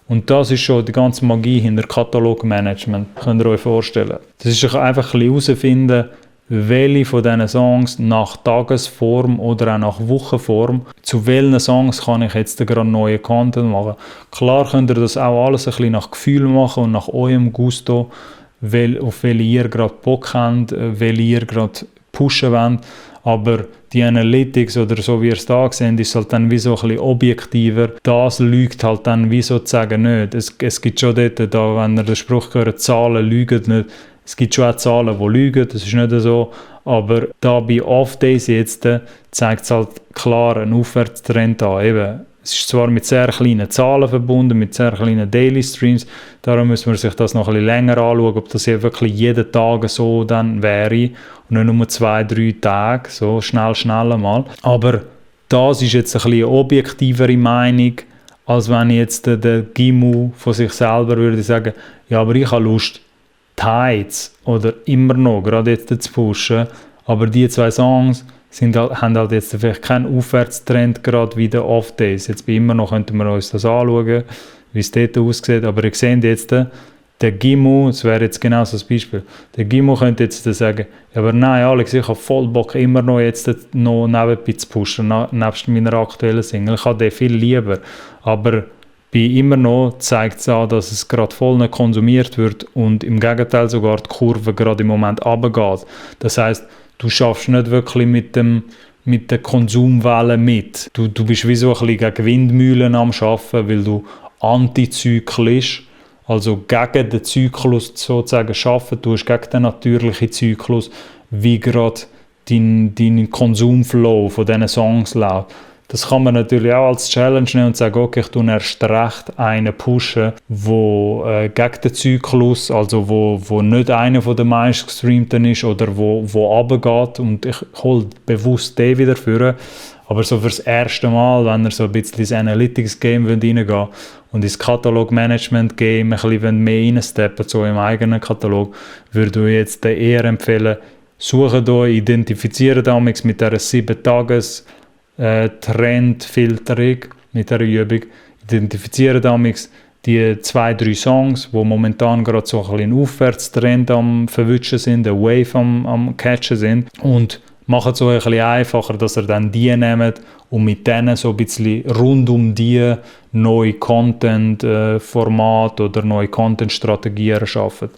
Und das ist schon die ganze Magie hinter Katalogmanagement, könnt ihr euch vorstellen. Das ist einfach ein bisschen herausfinden, welche von diesen Songs nach Tagesform oder auch nach Wochenform, zu welchen Songs kann ich jetzt gerade neuen Content machen. Klar könnt ihr das auch alles ein bisschen nach Gefühl machen und nach eurem Gusto, auf welche ihr gerade Bock habt, welche ihr gerade pushen wollt. Aber die Analytics oder so wie ihr es da seht, ist halt dann wie so ein bisschen objektiver. Das lügt halt dann wie sozusagen nicht. Es gibt schon dort, wenn ihr den Spruch hört, Zahlen lügen nicht. Es gibt schon auch Zahlen, die lügen, das ist nicht so. Aber da bei Off-Days jetzt zeigt es halt klar einen Aufwärtstrend an. Eben, es ist zwar mit sehr kleinen Zahlen verbunden, mit sehr kleinen Daily Streams, darum müssen wir sich das noch ein bisschen länger anschauen, ob das hier wirklich jeden Tag so dann wäre und nicht nur 2-3 Tage, so schnell einmal. Aber das ist jetzt ein bisschen eine objektivere Meinung, als wenn jetzt der Gimu von sich selber würde sagen, ja, aber ich habe Lust, Tides oder immer noch, gerade jetzt zu pushen, aber die 2 Songs haben halt jetzt vielleicht keinen Aufwärtstrend gerade wie der Off-Days. Jetzt bei immer noch könnten wir uns das anschauen, wie es dort aussieht, aber ihr seht jetzt, der Gimu, das wäre jetzt genau so ein Beispiel, der Gimu könnte jetzt sagen, ja, aber nein Alex, ich habe voll Bock immer noch jetzt noch nebenbei zu pushen, nebst meiner aktuellen Single, ich habe den viel lieber, aber bei immer noch zeigt es an, dass es gerade voll nicht konsumiert wird und im Gegenteil sogar die Kurve gerade im Moment runtergeht. Das heisst, du schaffst nicht wirklich mit der Konsumwelle mit. Du bist wie so ein bisschen gegen Windmühlen am Arbeiten, weil du antizyklisch, also gegen den Zyklus sozusagen arbeiten tust, gegen den natürlichen Zyklus, wie gerade dein Konsumflow von diesen Songs läuft. Das kann man natürlich auch als Challenge nehmen und sagen, okay, ich tue erst recht einen pushen, wo gegen den Zyklus, also wo nicht einer von den meistgestreamten ist oder wo runtergeht und ich hole bewusst den wieder führen. Aber so fürs erste Mal, wenn ihr so ein bisschen ins Analytics-Game reingehen und ins Katalog-Management-Game ein bisschen mehr reinsteppen, so im eigenen Katalog, würde ich jetzt eher empfehlen, sucht euch, identifiziert damit mit dieser 7-Tages- Trendfilterung mit dieser Übung, identifizieren damals die 2-3 Songs, die momentan gerade so ein bisschen Aufwärtstrend am Verwutschen sind, eine Wave am Catchen sind und machen es euch ein bisschen einfacher, dass ihr dann die nehmt und mit denen so ein bisschen rund um die neue Content-Format oder neue Content-Strategien erschaffen.